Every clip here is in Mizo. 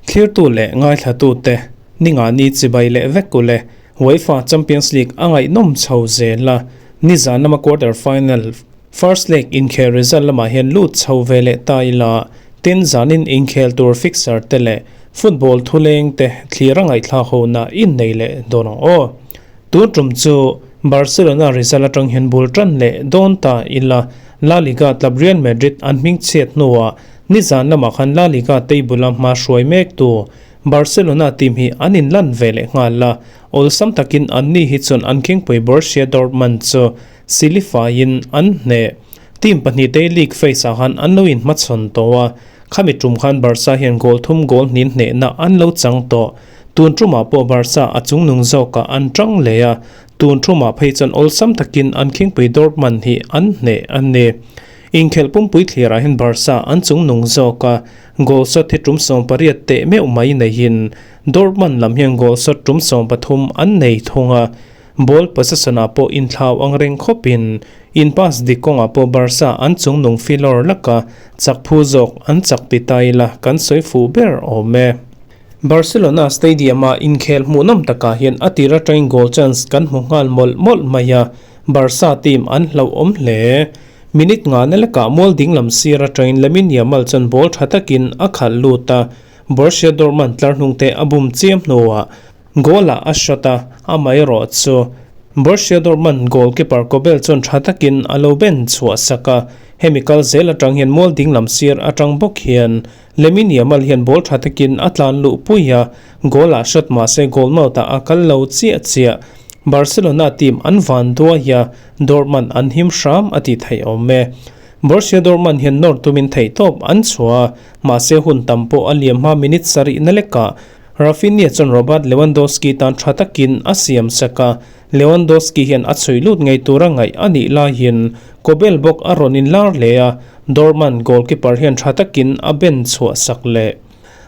Thlirtu leh ngaithlatute ningani chibai leh vek ule UEFA Champions League a ngaihnawm chho zel a, nizan lama quarter final first leg inkhel result lamah hian lut chho ve leh ta ila, tin zanin inkhel tur fixture te leh football thuleng te thlir a ngaihthlak hona innei leh dawn ang aw. Tun tum chu Barcelona result atang hian bul tan leh dawn ta ila, La Liga club Real Madrid an hmingchhiat hnuah nizan lamah khan La Liga table a hma hruai mek tu Barcelona team hi an inlan ve leh nghal a, awlsam takin anni hi chuan an khingpui Borussia Dortmund chu silifaiin an hneh. Team pahnihte league phase ah khan an lo inhmachhawn tawh a, khami tum khan Barca hian goal thum goal hnin hnehna an lo chang tawh. Tun tumah pawh Barca a chungnung zawkah an tang leh a, tun tumah phei chuan awlsam takin an khingpui Dortmund hi an hneh a ni. Inkhelh pumpui thlirah hian Barca an chungnung zawk a, goal shot hi tum 18 teh meuh mai neihin Dortmund lam hian goal shot tum 13 an nei thung a, ball possession ah pawh inthlau ang reng khawpin in pass dik kawngah pawh Barca an chungnung filawr laka chak phu zawk an chak ti ta ila kan sawi fuh ber awm e. Barcelona stadium-a inkhel hmuhnawm takah hian a tir atangin goal chance kan hmu nghal mawlh mawlh mai a, Barca team an hlauhawm hle. Minute nga na lekah mual dinglam sir atangin Lamine Yamal chuan ball tha takin a khalh lut a, Borussia Dortmund tlar hnungte a bum chiam hnuah goal-ah a shot a, amaherawh chu Borussia Dortmund goalkeeper Kobel chuan tha takin a lo ben chhuah sak a, hemi kal zel atang hian mual dinglam sir atang bawk hian Lamine Yamal hian ball tha takin a tlan luh pui a, goal ah shot mah se goal mouth ah a kal lo chiah chiah. Barcelona team an van duai a, Dortmund an him hram a tih theih awm e. Borussia Dortmund hian nawr tumin theihtawp an chhuah a, mahse hun tam pawh a liam hma minute sarih na lekah Raphinha chuan Robert Lewandowski tan tha takin a siam sak a, Lewandowski hian a chhui lut ngei tura ngaih a nih laiin Kobel bawk a rawn inlar hle a, Dortmund goalkeeper hian tha takin a ben chhuah sak leh.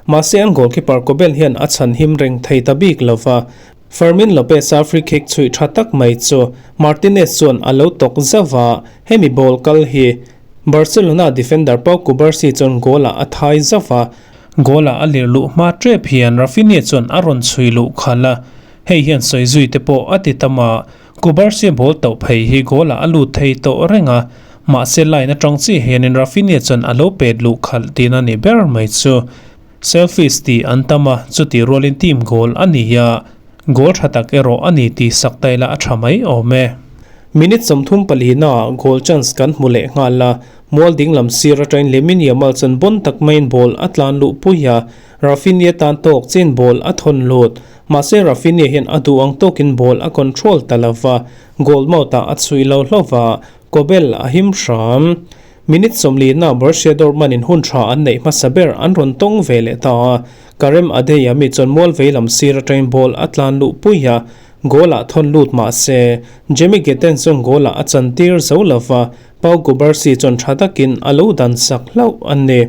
Mahse an goalkeeper Kobel hian a chhan him reng thei ta bik lo va, Fermin Lopez-a free kick chhuih tha tak mai chu Martinez chuan a lo tawk zauh va, hemi ball kal hi Barcelona defender Pau Cubarsi chuan goal-ah a thai zauh va, goal-ah a lir luh hma tep hian Raphinha chuan a rawn chhui luh khalh a, Hei hian sawi zui te pawh a ti tam a, Cubarsi ball tauh phei hi goal ah a lut thei tawh reng a, mahse line atang chiah hianin Raphinha chuan a lo pet luh khalh tihna a ni ber mai chu. Selfies tih an tam a, chutih rualin team goal a ni a, goal tha tak erawh a ni tih sak ta ila a tha mai awm e. Minute 34 naah goal chance kan hmu leh nghal a, mual dinglam sir atangin Lamine Yamal chuan bon tak maiin ball a tlan luh pui a, Raphinha tan tawk chin ball a thawn lut. Mahse Raphinha hian a duh ang tawkin ball a control ta lo va, goal mouth-ah a chhui lo hlauh va, Kobel a him hram. Minute 40 na Borussia Dortmund-in hun tha an neih hmasa ber an rawn tawng ve leh ta a, Karem Adeyemi chuan mual vei lam sir atangin ball a tlan luh pui a, goal-ah thawn lut mah se Jamie Gittens chuan goal-ah a chantir zo lo va, Pau Cubarsi chuan tha takin a lo dan sak hlauh a ni.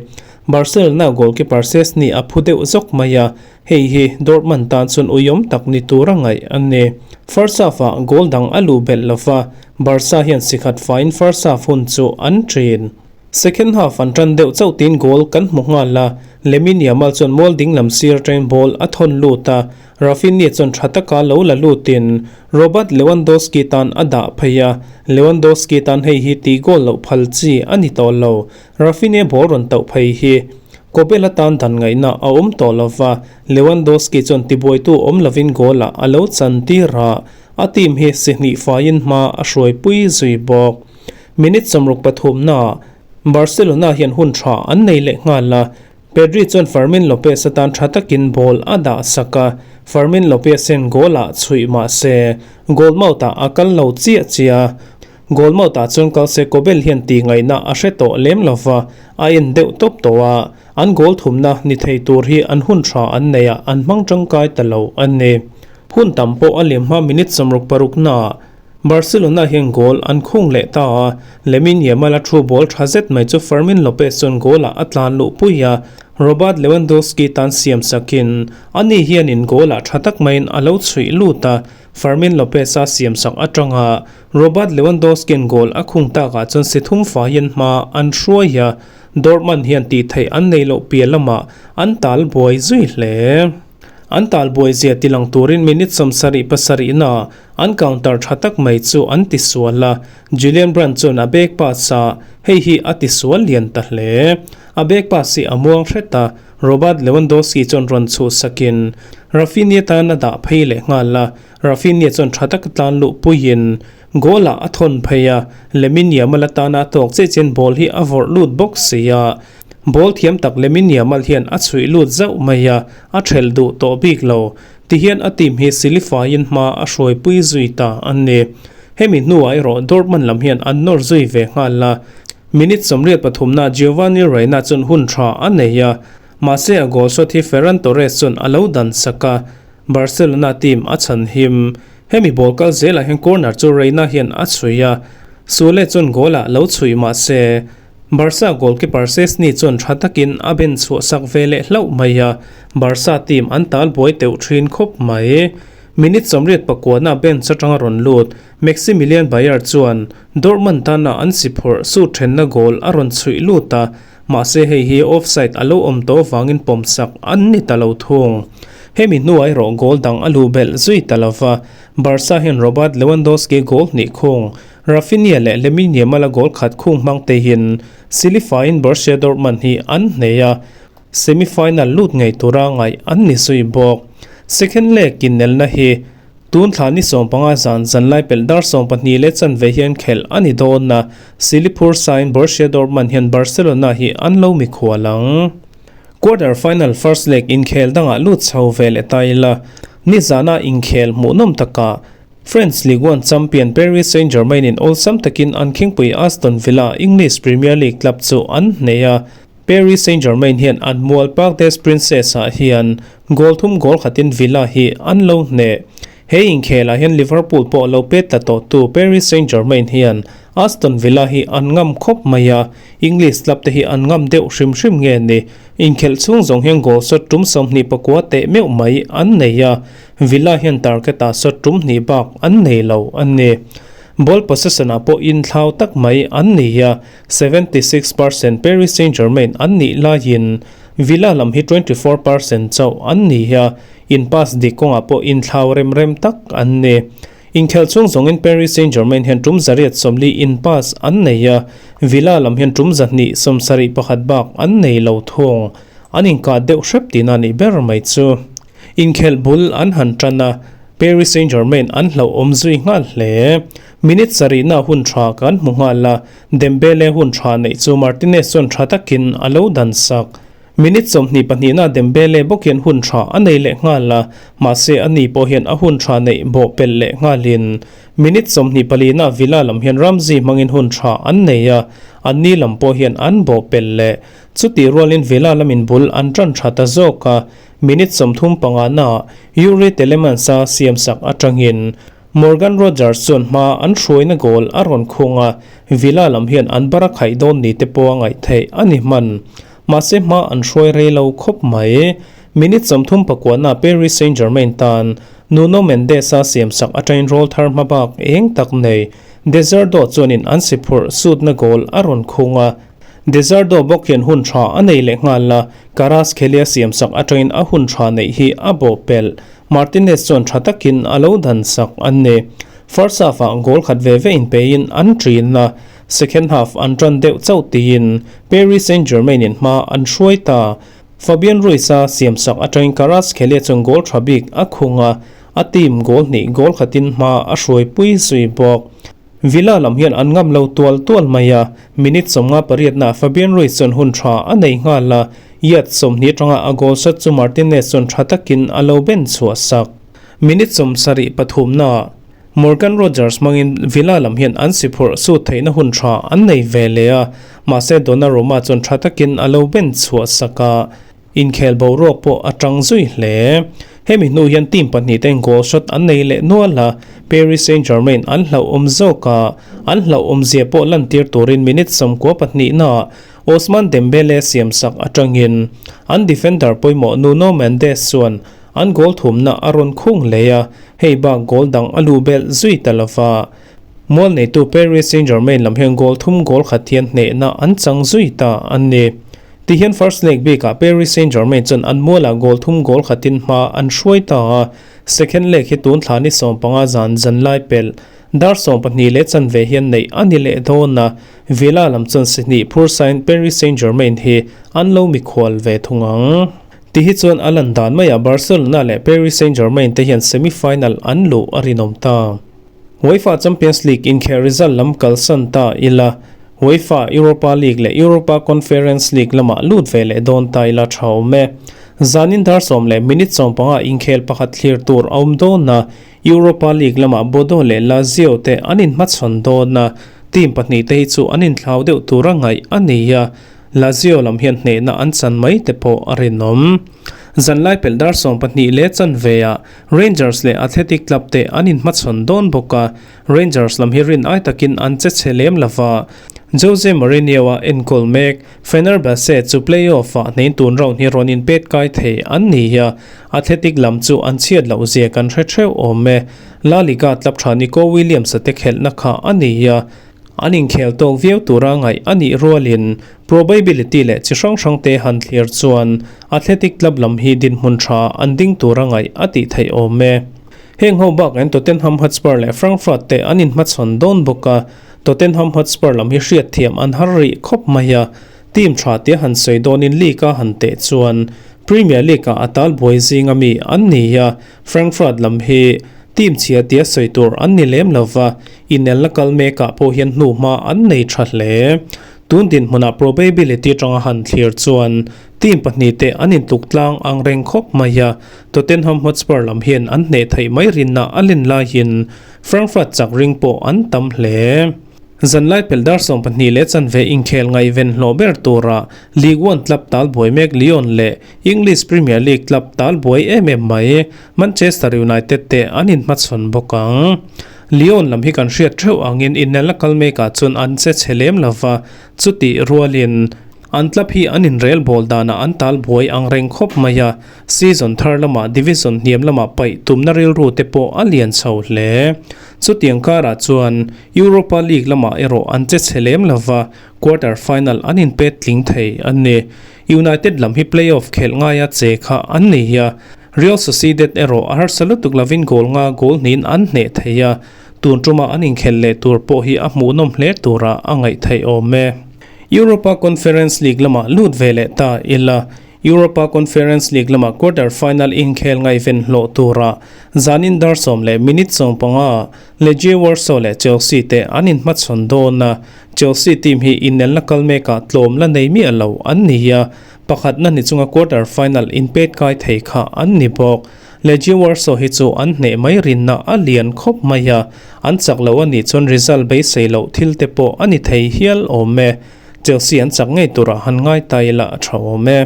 Barcelona goalkeeper Szczesny a phu deuh zawk mai a, Hei hi Dortmund tan chuan uiawm tak ni tura ngaih a ni. First half-ah goal dang a luh belh lova, Barca hian sikhat faiin first half hun chu an ṭin. Second half an ṭan deuh chauh tiin goal kan hmu nghal a, Lamine Yamal chuan mual ding lam sir aṭangin ball a thawn lut a, Raphinha chuan ṭha taka lo la lutin Robert Lewandowski tan a dah phei a, Lewandowski tan hei hi tih goal loh phal chi a ni tawh lo. Raphinha ball rawn tauh phei hi Kobel atan dan ngaihna a awm tawh lo va, Lewandowski chuan tibuaitu awm lovin goal-ah a lo chan tir a, a team hi si hnih faiin hma a hruaipui zui bawk. Minute 63 naah Barcelona hian hun tha an nei leh nghal a, Pedri chuan Fermin Lopez atan tha takin ball a dah sak a, Fermin Lopez hian goal-ah chhuih mah se goal mouth-ah a kal lo chiah chiah a, Goal mouth ah chuan kal se Kobel hian tih ngaihna a hre tawh lem lo va, a en deuh tawp tawh a, an goal thumna ni thei tur hi an hun tha an nei a, an hmang tangkai ta lo a ni. Hun tam pawh a liam hma minute 66 naah Barcelona hian goal an khung leh ta a, Lamine Yamal a thu ball tha zet mai chu Fermin Lopez chuan goal ah a tlan luh pui a, Robert Lewandowski tan siam sakin ani hianin goal ah tha tak maiin a lo chhuih lut a. Fermin Lopez-a siamsak atanga Robert Lewandowski-a'n goal a khung takah chuan si thum faiin hma an hruai a, Dortmund hian tih theih an nei loh piah lamah an tal buai zui hle. An tal buai zia tilang turin minute 77 na an counter tha tak mai chu an ti sual a, Julian Brandt chuan a back pass a, hei hi a ti sual lian ta hle. A back pass hi a muang hret a, Robert Lewandowski chuan rawn chhuh sakin Raphinha tan a dah phei leh nghal a, Raphinha chuan tha tak tlan luh puiin goal ah a thawn phei a, Lamine Yamal atana a tawk chiah chian ball hi a vawrh lut bawk si a, ball thiam tak Lamine Yamal hian a chhuih lut zauh mai a, a thelh duh tawh bik lo. Tihian a team hi silifaiin hma a hruaipui zui ta a ni. Hemi hnuah erawh Dortmund lam hian an nawr zui ve nghal a, minute 83 na Giovanni Reyna chuan hun tha a nei a, mahse a goal shot hi Ferran Torres chuan a lo dan sak a, Barcelona team a chhan him. Hemi ball kal zelah hian corner chu Reyna hian a chhui a, Sule chuan goal ah lo chhui mahse Barca goalkeeper Szczesny chuan tha takin a ben chhuah sak ve leh hlauh mai a, Barca team an tal buai teuh thin khawp mai. Minute 89 na bench atanga rawn lut Maximilian Beier chuan Dortmund tana an si phawrh su thenna goal a rawn chhuih lut a, mahse hei hi offside a lo awm tawh avangin pawm sak an ni ta lo thung. Hemi hnuah erawh goal dang a lu belh zui ta lova, Barca hian Robert Lewandowski goal hnih khung, Raphinha leh Lamine Yamal a goal khat khung hmang te hin Silifain Borussia Dortmund hi an hneh a, semi-final lut ngei tura ngaih an ni zui bawk. Second leg innelna hi tun thla ni 15 zan zanlai pelh dar 12 leh chanve hian khelh a ni dawn a, Siliphur sain Borussia Dortmund hian Barcelona hi an lo mikhual ang. Quarter final first leg inkhel dangah lut chho ve leh ta ila, nizana inkhel hmuhnawm takah French Ligue 1 champion Paris Saint-Germain in awlsam takin an khingpui Aston Villa English Premier League club chu an hneh a, Paris Saint-Germain hian an mual Parc des Princes ah hian goal thum goal khatin Villa hi an lo hneh. He inkhelah hian Liverpool pawh lo pet tla tawh tu Paris Saint-Germain hian Aston Villa hi an ngam khawp mai a, English club te hi an ngam deuh hrim hrim nge ni. Inkhelh chhung zawng hian goal shot tum 29 teh meuh mai an nei a, Villa hian target ah shot tum hnih bak an nei lo a ni. Ball possession ah pawh inthlau tak mai an ni a, 76% Paris Saint-Germain an nih laiin Villa lam hi 24% chauh an ni a, in pass dik kawngah pawh inthlau rem rem tak an ni. Inkhelh chhung zawngin Paris Saint-Germain hian tum 140 in pass an nei a, Villa lam hian tum 271 bak an nei lo thung. An inkah deuh hrep tihna nih ber mai chu. Inkhelh bul an han tan a, Paris Saint-Germain an hlauhawm zui nghal hle. Minute sarih na hun tha kan hmu nghal a, Dembele hun tha neih chu Martinez chuan tha takin a lo dan sak. Minute 22 na Dembele bawk hian hun tha a nei leh nghal a, mahse ani pawh hian a hun tha neih bawh pelh leh nghalin. Minute 24 na Villa lam hian Ramsey hmangin hun tha an nei a, anni lam pawh hian an bawh pelh leh. Chuti rualin Villa lamin bul an tan tha ta zawk a, minute 35 na Youri Tielemans a siam sak atangin Morgan Rogers chuan hma an hruaina goal a rawn khung a, Villa lam hian an bara khaih dawn ni te pawh a ngaih theih a ni hman. Mahse hma an hruai rei lo khawp mai. Minute 39 na Paris Saint-Germain tan Nuno Mendes a siam sak atangin roll thar hma bak eng tak nei. Deserdo chuanin an si phurh sutna goal a rawn khung a, Deserdo bawk hian hun tha a nei leh nghal a, Kvaratskhelia siam sak atangin a hun tha neih hi a bawh pelh. Martinez chuan tha takin a lo dan sak an ni. First half ah goal khat ve ve in pein an thin a, second half an tan deuh chauh tiin Paris Saint-Germain in hma an hruai ta. Fabian Ruiz a siam sak atangin Kvaratskhelia chuan goal tha bik a khung a, a team goal hnih goal khatin hma a hruai pui zui bawk. Villa lam hian an ngam lo tual tual mai a, minute 58 na Fabian Ruiz chuan hun tha a nei nghal a, yard 20 atanga a goal shot chu Martinez chuan tha takin a lo ben chhuah sak. Minute 73 na Morgan Rogers hmangin Villa lam hian an si phurh su theihna hun tha an nei ve leh a, mahse Donnarumma chuan tha takin a lo ben chhuah sak a, inkhel boruak pawh a tang zui hle. Hemi hnu hian team pahnih ten goal shot an nei leh nual a, Paris Saint-Germain an hlauhawm zawk a, an hlauhawm zia pawh lan tir turin minute 92 na Ousmane Dembele siam sak atangin an defender pawimawh Nuno Mendes chuan an goal thumna a rawn khung leh a, hei bak goal dang a luh belh zui ta lova. Mual neitu Paris Saint-Germain lam hian goal thum goal khat hian hnehna an chang zui ta a ni. Tihian first leg bikah Paris Saint-Germain chuan an mualah goal thum goal khatin hma an hruai ta a, second leg hi tun thla ni 15 zan zan lai pelh dar 12 leh chanve hian neih a ni leh dawn a, Villa lam chuan si hnih phur sain Paris Saint-Germain hi an lo mikhual ve thung ang. Tihi chuan a lan dan maiah Barcelona leh Paris Saint-Germain te hian semi-final an luh a rinawm ta. UEFA Champions League inkhel result lam kalsan ta ila, UEFA Europa League leh Europa Conference League lamah lut ve leh dawn ta ila tha awm e. Zanin dar 10 leh minute 15 inkhel pakhat thlir tur a awm dawn a, Europa League lamah Bodo leh Lazio te an inhmachhawn dawn a, team pahnih te hi chu an inthlau deuh tura ngaih a ni a, Lazio lam hian hnehna an chan mai te pawh a rinawm. Zanlai pelh dar 12 leh chanve ah Rangers leh Athletic Club te an inhmachhawn dawn bawk a, Rangers lam hi rin ai takin an che chhe lem lova. Jose Mourinho-a enkawl mek Fenerbahce chu play-off-ah hnein tun round hi rawn inpet kai thei an ni a, Athletic lam chu an chhiat loh zia kan hre theuh awm e. La Liga club tha Nico Williams-a te khelhna kha a ni a, An inkhel tawk viau tura ngaih a nih rualin probability leh chi hrang hrang te han thlir chuan Athletic Club lam hi dinhmun tha an ding tura ngaih a tih theih awm e. Heng ho bak in Tottenham Hotspur leh Frankfurt te an inhmachhawn dawn bawk a, Tottenham Hotspur lam hi hriatthiam an har rih khawp mai a, team tha tia han sawi dawnin league a han teh chuan Premier League ah a tal buai zinga mi an ni a, Frankfurt lam hi Team chhia tia sawi tur an ni lem lova, inelna kal mekah pawh hian hnuhma an nei tha hle. Tun dinhmunah probability atanga han thlir chuan team pahnih te an intluk tlang ang reng khawp mai a, Tottenham Hotspur lam hian an hneh theih mai rinna a len laiin Frankfurt chak ring pawh an tam hle. Zanlai pelh dar 12 leh chanve inkhel ngaihven hlawh ber tura League One club tal buai mek Lyon leh English Premier League club tal buai em em mai Manchester United te an inhmachhawn bawk ang. Lyon lam hi kan hriat theuh angin inelna kal mekah chuan an che chhe lem lova, chutih rualin an club hi an inrel bawl danah an tal buai ang reng khawp mai a, season thar lamah division hniam lamah paih tumna rilru te pawh a lian chho hle. Chutiang karah chuan Europa League lamah erawh an che chhe lem lova, quarter final an inpet tling thei a ni. United lam hi play-off khelh ngaia che kha an nei a, Real Sociedad erawh a harsa lutuk lovin goal nga goal hnihin an hneh thei a, tun tuma an inkhelh leh tur pawh hi a hmuhnawm hle tura a ngaih theih awm e. Europa Conference League lamah lut ve leh ta ila, Europa Conference League lama quarter final inkhel ngaihven hlawh tura zanin dar 10 leh minute 15 Legia Warsaw leh Chelsea te an inhmachhawn dawn a, Chelsea team hi inelna kal mekah tlawm la nei miah lo an ni a, pakhatna ni chunga quarter final inpet kai thei kha an ni bawk. Legia Warsaw hi chu an hneh mai rinna a lian khawp mai a, an chak lo a nih chuan result beisei loh thil te pawh a ni thei hial awm e. Chelsea an chak ngei turah han ngai ta ila a tha awm e.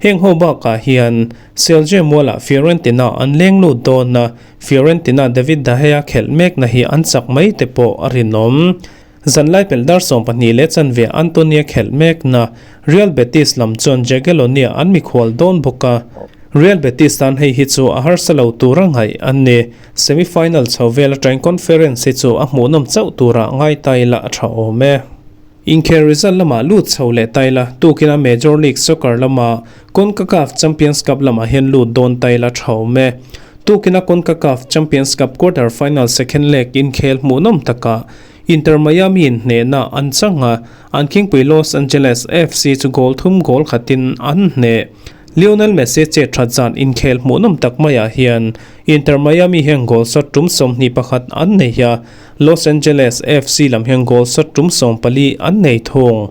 Heng ho bakah hian Celje mualah Fiorentina an leng lut dawn a, Fiorentina David De Gea khelh mekna hi an chak mai te pawh a rinawm. Zanlai pelh dar 12 leh chanve Antonia khelh mekna Real Betis lam chuan Jagiellonia an mikhual dawn bawk a, Real Betis tan hei hi chu a harsa lo tura ngaih an ni. Semi-final chho vel atangin Conference hi chu a hmuhnawm chauh tura ngai ta ila a tha awm e. Inkhel result lamah lut chho leh taila tukina Major League Soccer lama CONCACAF Champions Cup lamah hian lut dawn taila tha awm e. Tukina CONCACAF Champions Cup quarter final second leg inkhel hmuhnawm takah Inter Miami in hnehna an chang a, an khingpui Los Angeles FC chu goal thum goal khatin an hneh. Lionel Messi che that zan inkhel hmuhnawm tak maiah hian Inter Miami hian goal shot tum 21 an nei a, Los Angeles FC lam hian goal shot tum 14 an nei thung.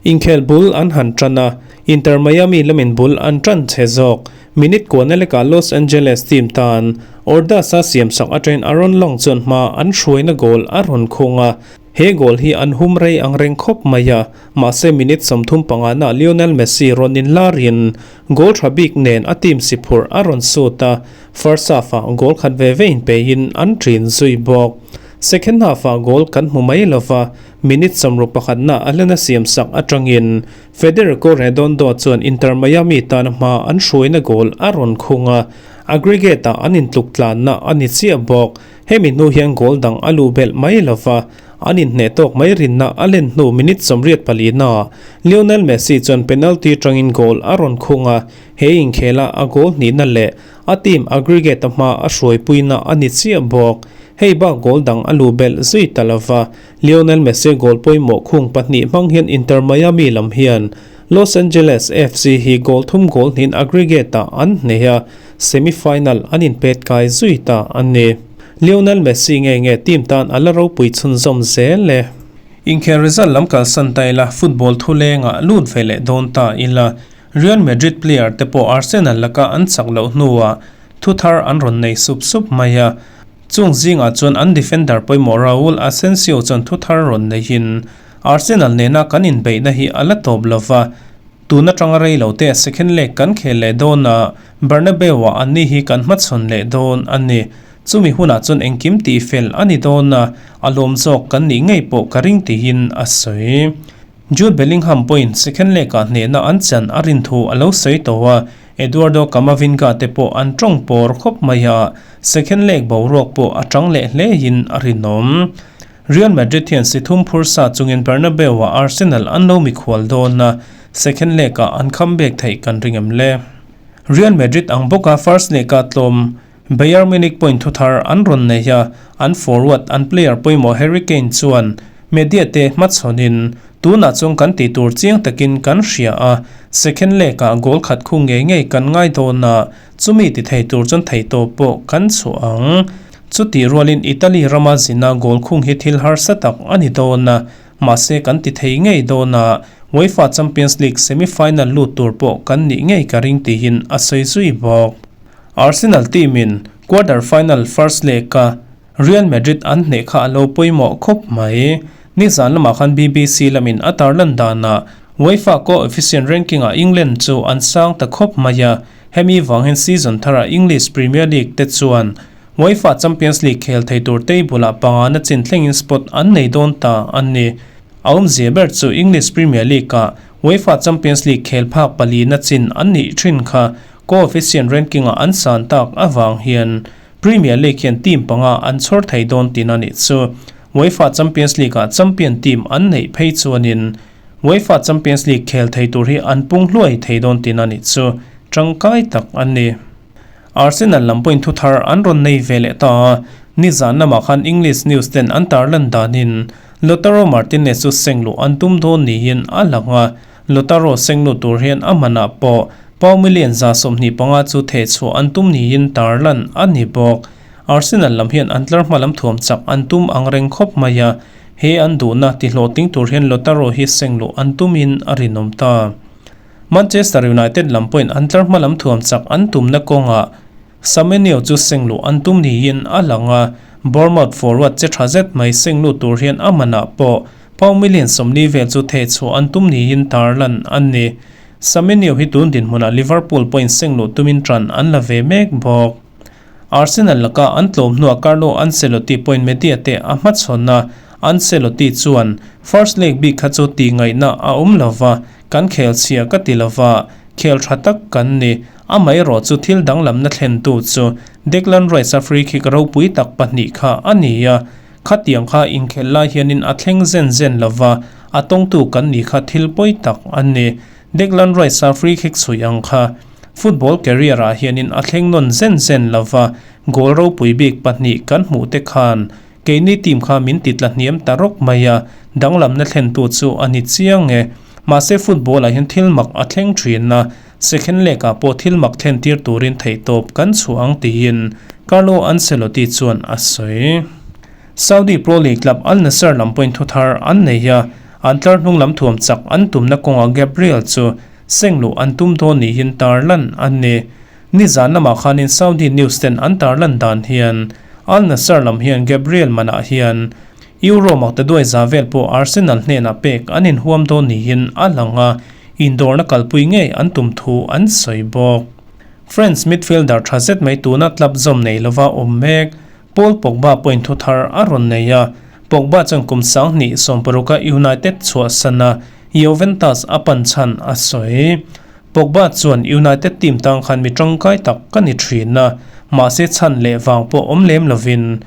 Inkhel bul an han tan a, Inter Miami lamin bul an tan che zawk. Minute kuana lekah Los Angeles team tan Ordaz-a siamsak atangin Aaron Long chuan hma an hruaina goal a rawn khung a, he goal hi an hum rei ang reng khawp mai a, mahse minute 35 na Lionel Messi rawn inlarin goal tha bik nen a team si phurh a rawn sut a, First half-ah goal khat ve ve inpeihin an ṭin zui bawk. Second half-ah goal kan hmu mai lova, minute 61 na a hlena siamsak aṭangin Federico Redondo chuan Inter Miami tana hma an hruaina goal a rawn khung a. Aggregate-ah an intluk tlanna a ni chiah bawk. Hemi hnu hian goal dang a luh belh mai lova, an inhneh tawk mai rinna a len hnu minute 84 naah Lionel Messi chuan penalty tangin goal a rawn khung a, he inkhela a goal hnihna leh a team aggregate-a hma a hruaipuina a ni chiah bawk. Hei bak goal dang a luh belh zui ta lova, Lionel Messi goal pawimawh khung pahnih hmang hian Inter Miami lam hian Los Angeles FC hi goal thum goal hnihin aggregate-ah an hneh a, semi-final an inpet kai zui ta a ni. Lionel Messi nge nge team tan a la ropui chhunzawm zel e. Inkhel result lam kalsan ta ila, football thu lengah lut ve leh dawn ta ila, Real Madrid player te pawh Arsenal laka an chak loh hnuah thu thar an rawn nei sup sup mai a. Chung zingah chuan an defender pawimawh Raul Asensio chuan thu thar rawn neihin Arsenal nena kan inbeihna hi a la tawp lova, tun atanga rei lo te second leg kan khel leh dawn a, Bernabeu-ah anni hi kan hmachhawn leh dawn a ni. Chumi hunah chuan engkim tih fel a ni dawn a, a lawm zawk kan nih ngei pawh ka ring tihin a sawi. Jude Bellingham pawhin second leg-ah hnehna an chan a rin thu a lo sawi tawh a, Eduardo Camavinga te pawh an tawng pawr khawp mai a, second leg boruak pawh a tang leh hlein a rinawm. Real Madrid hian si thum phur sa chungin Bernabeu-ah Arsenal an lo mikhual dawn a, second leg-ah an comeback theih kan ring em le? Real Madrid ang bawka first leg-ah tlawm Bayern Munich point thu thar an rawn nei a, an forward an player pawimawh Harry Kane chuan media te hmachhawnin, Tunah chuan kan tih tur chiang takin kan hria a, second leg-ah goal khat khu ngei ngei kan ngai dawn a, chumi ti thei tur chuan theihtawp pawh kan chhuah ang. Chutih rualin Italy rama zina goal khung hi thil harsa tak a ni dawn a, mahse kan ti thei ngei dawn a, UEFA Champions League semi-final lut tur pawh kan nih ngei ka ring tihin a sawi zui bawk. Arsenal team-in quarter final first leg-a Real Madrid an hneh kha a lo pawimawh khawp mai. Nizan lamah khan BBC lamin a tarlan danah UEFA co-efficient ranking-ah England chu an sang ta khawp mai a, hemi vang hian season tharah English Premier League te chuan UEFA Champions League khel thei tur table-ah pangana chin thlengin spot an nei dawn ta a ni. A awmzia ber chu English Premier League-ah UEFA Champions League khel phak palina chin an nih thin kha Co-efficient ranking-ah an san tak avang hian Premier League hian team panga an chhawr thei dawn tin a nih chu. UEFA Champions League-ah champion team an neih phei chuanin UEFA Champions League khel thei tur hi an pung hluai thei dawn tin a nih chu. Tangkai tak a ni. Arsenal lam pawhin thu thar an rawn nei ve leh ta a, nizan lamah khan English news ten an tarlan danin Lautaro Martinez chu sengluh an tum dawn niin a lang a, Lautaro sengluh tur hian a hmanah pawh Pau million 25 chu theh chhuah an tum niin tarlan a ni bawk. Arsenal lam hian an tlar hma lam thuam chak an tum ang reng khawp mai a, he an duhna ti hlawhtling tur hian Lautaro hi sengluh an tumin a rinawm ta. Manchester United lam pawhin an tlar hma lam thuam chak an tumna kawngah Semenyo chu sengluh an tum niin a lang a, Bournemouth forward che tha zet mai sengluh tur hian a manah pawh Pau million 40 vel chu theh chhuah an tum niin tarlan a ni. Semenyo hi tun dinhmunah Liverpool pawhin sengluh tumin tan an la ve mek bawk. Arsenal laka an tlawm hnuah Carlo Ancelotti pawhin media te a hmachhawn a, Ancelotti chuan, First leg bik kha chu tih ngaihna a awm lova, kan khel chhia ka ti lova, khel tha tak kan ni. Amaherawh chu thil danglamna thlentu chu Declan Rice-a free kick ropui tak pahnih kha a ni a, Khatiang kha inkhelh lai hianin a thleng zen zen lova, a tawngtu kan nih kha thil pawi tak a ni. Declan Rice-a free kick chhui ang kha football career-ah hianin a thleng nawn zen zen lova, goal ropui bik pahnih kan hmuh te khan keini team kha min ti tla hniam ta rawk mai a, danglamna thlentu chu a ni chiang e. Mahse football-ah hian thil mak a thleng thin a, second leg-ah pawh thil mak thlen tir turin theihtawp kan chhuah ang tiin Carlo Ancelotti chuan a sawi. Saudi Pro League club Al Nassr lam pawhin thu thar an nei a, an tlar hnung lam thuam chak an tumna kawngah Gabriel chu sengluh an tum dawn niin tarlan a ni. Nizan lamah khanin Saudi news ten an tarlan dan hian Al Nassr lam hian Gabriel manah hian Euro maktaduai za vel pawh Arsenal hnenah pek an inhuam dawn niin a lang a, indawrna kalpui ngei an tum thu an sawi bawk. France midfielder tha zet mai tuna club zawm nei lova awm mek Paul Pogba pawhin thu thar a rawn nei a, Pogba chuan kum 2016a United chhuahsana Juventus a pan chhan a sawi. Pogba chuan, United team tang khan mi tangkai tak ka ni thin a, mahse chhan leh vang pawh awm lem lovin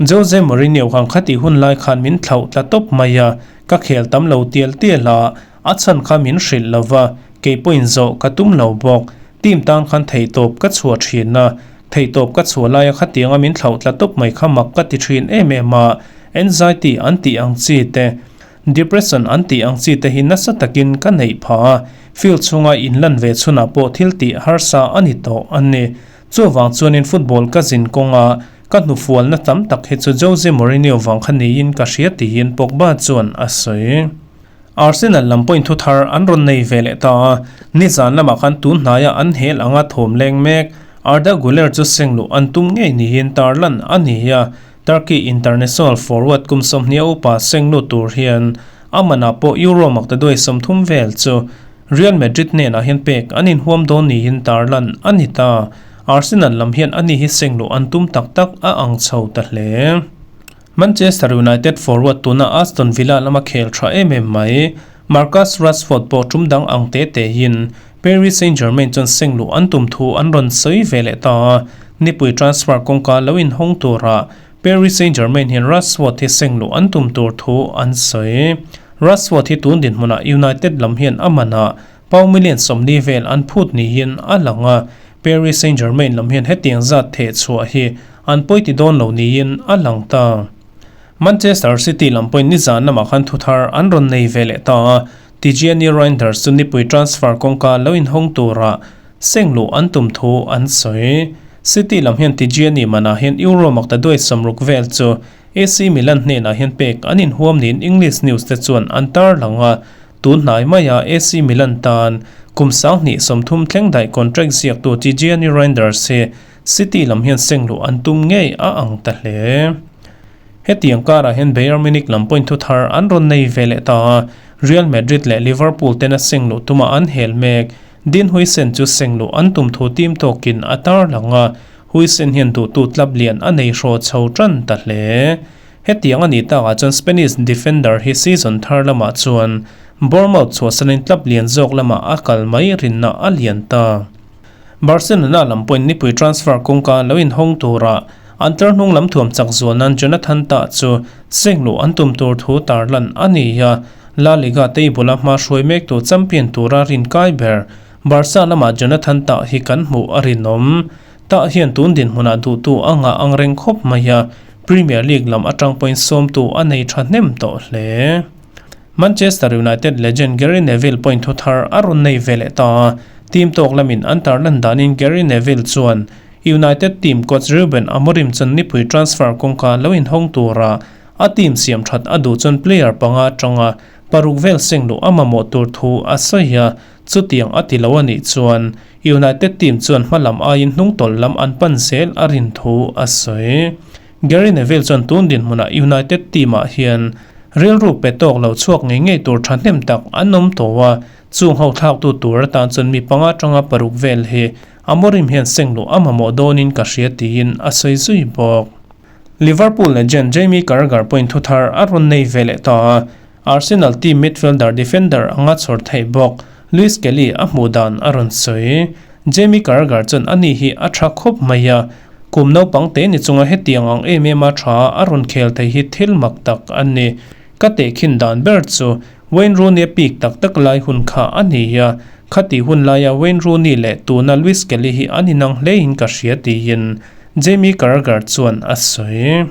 Jose Mourinho khan khati hun lai khan min thlauh tla tawp mai a, ka khel tam lo tial tial a, a chhan kha min hrilh lo va, kei pawhin zawh ka tum lo bawk. Team tan khan theihtawp ka chhuah thin a, theihtawp ka chhuah laia khatianga min thlauh tla tawp mai kha mak ka ti thin em em a, anxiety an tih ang chi te, depression an tih ang chi te hi nasa takin ka neih phah a, field chhunga inlan ve chhunah pawh thil tih harsa a ni tawh a ni. Chuvang chuanin football ka zin kawnga ka hnufualna tam tak hi chu Jose Mourinho vang kha niin ka hria tiin Pogba chuan a sawi. Arsenal lam pawhin thu thar an rawn nei ve leh ta a, nizan lamah khan tun hnaia an hel anga thawm leng mek Arda Guler chu seng luh an tum ngei niin tarlan a ni a, Turkey international forward kum 20 upa seng lut tur hian a manah pawh Euro maktaduai 30 vel chu Real Madrid hnenah hian pek an inhuam dawn niin tarlan a ni ta. Arsenal lam hian ani hi seng luh an tum tak tak a ang chho ta hle. Manchester United forward tuna Aston Villa lama khel tha em em mai Marcus Rashford pawh tum dang ang te tein Paris Saint-Germain chuan seng luh an tum thu an rawn sawi ve leh ta a, nipui transfer kawngka lo inhawng tura Paris Saint-Germain hian Rashford hi seng luh an tum tur thu an sawi. Rashford hi tun dinhmunah United lam hian a manah pau million 40 vel an phut niin a lang a, Paris Saint-Germain lam hian hetiang zat theh chhuah hi an pawi ti dawn lo niin a lang ta. Manchester City lam pawhin nizan lamah khan thu thar an rawn nei ve leh ta a, Tijjani Reijnders chu nipui transfer kawngka lo inhawng tura seng luh an tum thu an sawi. City lam hian Tijjani manah hian Euro maktaduai 60 vel chu AC Milan hnenah hian pek an inhuam niin English news te chuan an tarlang a, tun hnai maia AC Milan tan kum 2030 thleng daih contract ziaktu Tijjani Reijnders hi City lam hian seng luh an tum ngei a ang ta hle. Hetiang karah hian Bayern Munich lam pawhin thu thar an rawn nei ve leh ta a, Real Madrid leh Liverpool tena seng luh tuma an hel mek. Dean Huijsen chu seng luh an tum thu team tawkin a tarlang a, Huijsen hian duhtu tlap lian a nei hraw chho tan ta hle. Hetiang a nih takah chuan Spanish defender hi season thar lamah chuan Bournemouth chhuahsanin tlap lian zawk lamah a kal mai rinna a lian ta. Barcelona lam pawhin nipui transfer kawngka lo inhawng tura an tlarhnung lam thuam chak zual nan Jonathan Tah chu seng luh an tum tur thu tarlan a ni a, La Liga table a hma hruai mek tu champion tura rin kai ber Barca lamah Jonathan Tah hi kan hmuh a rinawm. Tah hian tun dinhmunah duhtu a ngah ang reng khawp mai a, Premier League lam atang pawhin sawmtu a nei thahnem tawh hle. Manchester United legend Gary Neville pawhin thu thar a rawn nei ve leh ta a, team tawk lamin an tarlan danin Gary Neville chuan United team coach Ruben Amorim chuan nipui transfer kawngka lo inhawng tura a team siam that a duh chuan player panga atanga paruk vel seng luh a mamawh tur thu a sawi a, chutiang a ti lo a nih chuan United team chuan hmalam aiin hnungtawlh lam an pan zel a rin thu a sawi. Gary Neville chuan tun dinhmunah United team-ah hian rilru pe tawk lo chhuak ngei ngei tur thahnem tak an awm tawh a, chung ho thlaktu tur atan chuan mi panga tanga paruk vel hi Amorim hian seng luh a mamawh dawnin ka hria tiin a sawi zui bawk. Liverpool legend Jamie Carragher pawhin thu thar a rawn nei ve leh ta a, Arsenal team midfielder defender anga chhawr theih bawk Lewis Kelly a hmuh dan a rawn sawi. Jamie Carragher chuan ani hi a tha khawp mai a, kum naupang te ni chunga hetiang ang em em a tha a rawn khel thei hi thil mak tak a ni. Ka tehkhin dan ber chu Wayne Rooney a pik tak tak lai hun kha a ni a, khati hun laia Wayne Rooney leh tuna Lewis Kelly hi an inang hlein ka hria tiin Jamie Carragher chuan a sawi.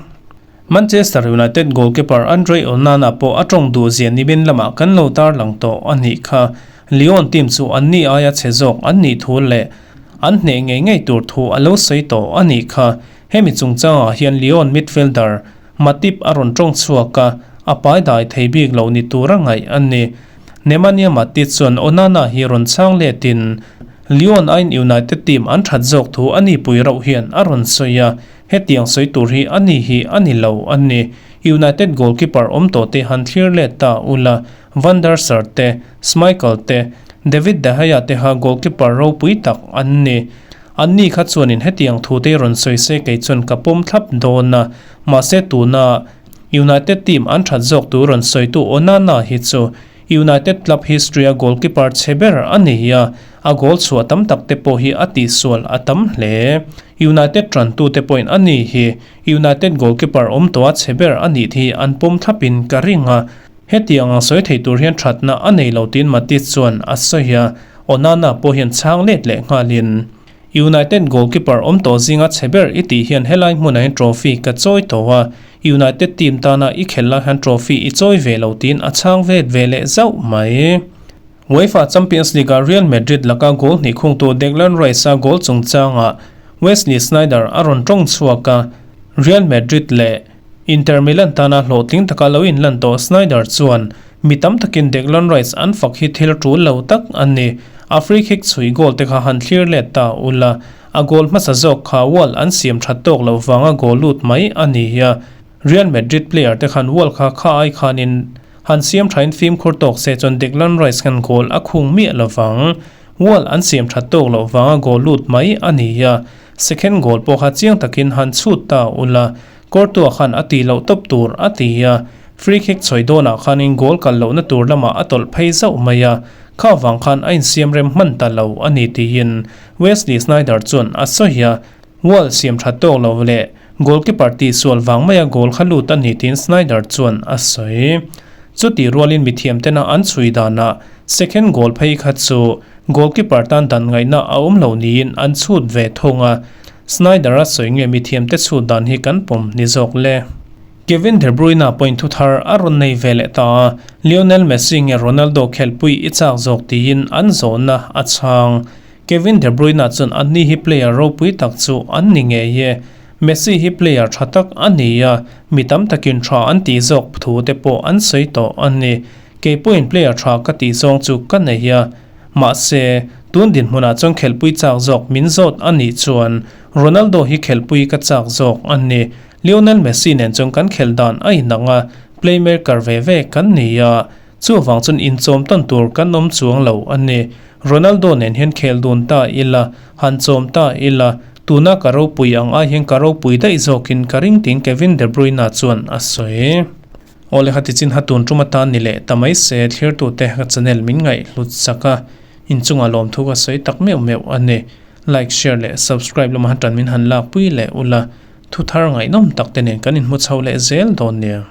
Manchester United goalkeeper Andre Onana pawh a tawng duh zia nimin lamah kan lo tarlang tawh a nih kha. Lyon team chu an ni aia chhe zawk an nih thu leh an hneh ngei ngei tur thu a lo sawi tawh a nih kha. Hemi chungchangah hian Lyon midfielder Matip a rawn tawng chhuak a, a pai dai thei bik lo ni tura ngaih a ni. Nemanja Matic chuan Onana hi rawn chhang letin Lyon aiin United team an that zawk thu a ni pui rauh hian a rawn sawi a, hetiang sawi tur hi a ni hi a ni lo a ni. United goalkeeper awm tawh te han thlir let ta ula, Van der Sar te, Schmeichel te, David de Gea te kha goalkeeper ropui tak an ni. An ni kha chuanin hetiang thu te rawn sawi se kei chuan ka pawm thlap dawn a, mahse tuna United team an that zawk tur rawn sawitu Onana hi chu United club history-a goalkeeper chhe ber a ni a, a goal chhuah tam tak te pawh hi a tihsual a tam hle. United tantute pawhin a ni hi United goalkeeper awm tawha chhe ber a nih hi an pawm thlapin ka ring a, hetiang ang sawi thei tur hian thatna a nei lo tiin Matic chuan a sawi a, Onana pawh hian chhang let leh nghalin United goalkeeper awm tawh zinga chhe ber i tih hian helai hmunah hian trophy ka chawi tawh a, United team tana i khelh lai hian trophy i chawi ve lo tiin a chhang vet ve leh zauh mai. UEFA Champions League-ah Real Madrid laka goal hnih khungtu Declan Rice-a goal chungchangah Wesley Sneijder a rawn tawng chhuak a, Real Madrid leh Inter Milan tana hlawhtling taka lo inlan tawh Sneijder chuan mi tam takin Declan Rice an fak hi thil tul lo tak a ni. A free kick chhui goal te kha han thlir let ta ula, a goal hmasa zawk kha wall an siam that tawk loh vanga goal lut mai a ni a. Real Madrid player te khan wall kha kha ai khanin han siam thain fimkhur tawk se chuan Declan Rice khan goal a khung miah lovang. Wall an siam that tawk loh vanga goal lut mai a ni a. Second goal pawh kha chiang takin han chhut ta ula, Courtois khan a tih loh tawp tur a ti a, free kick chhawi dawnah khanin goal kal lohna tur lamah a tawlh phei zauh mai a, kha vang khan a insiam rem hman ta lo a ni tiin Wesley Sneijder chuan a sawi a, wall siam that tawk lo leh goalkeeper tihsual vang maia goal kha lut a ni tiin Sneijder chuan a sawi. Chutih rualin mithiam tena an chhui danah second goal phei kha chu Goalkeeper tan dan ngaihna a awm lo niin an chhut ve thung a, Sneijder-a sawi nge mithiamte chhut dan hi kan pawm ni zawk le. Kevin De Bruyne point thu thar a rawn nei ve leh ta a, Lionel Messi nge Ronaldo khelhpui i chak zawk tiin an zawhna a chhang. Kevin De Bruyne chuan anni hi player ropui tak chu an ni ngei e. Messi hi player tha tak a ni a, mi tam takin tha an tih zawk thu te pawh an sawi tawh a ni. Kei pawhin player tha ka tih zawng chu ka nei a, mahse, tun dinhmunah chuan khelhpui chak zawk min zawt a nih chuan Ronaldo hi khelhpui ka chak zawk a ni. Lionel Messi nen chuan kan khelh dan a inang a, playmaker ve ve kan ni a, chuvang chuan inchawm tawn tur kan awm chuang lo a ni. Ronaldo nen hian khel dun ta ila, han chawm ta ila, tuna ka ropui ang ai hian ka ropui daih zawkin ka ring tiin Kevin De Bruyne chuan a sawi. Awle kha tichin ha tun tum atan ni leh ta mai se thlirtute ka channel min ngaih hlut chak a, inchungah lawmthu ka sawi tak meuh meuh a ni. Like, share leh subscribe lama tan min han lakpui leh ula, thu thar ngaihnawm tak te nen kan inhmu chho leh zel dawn nia.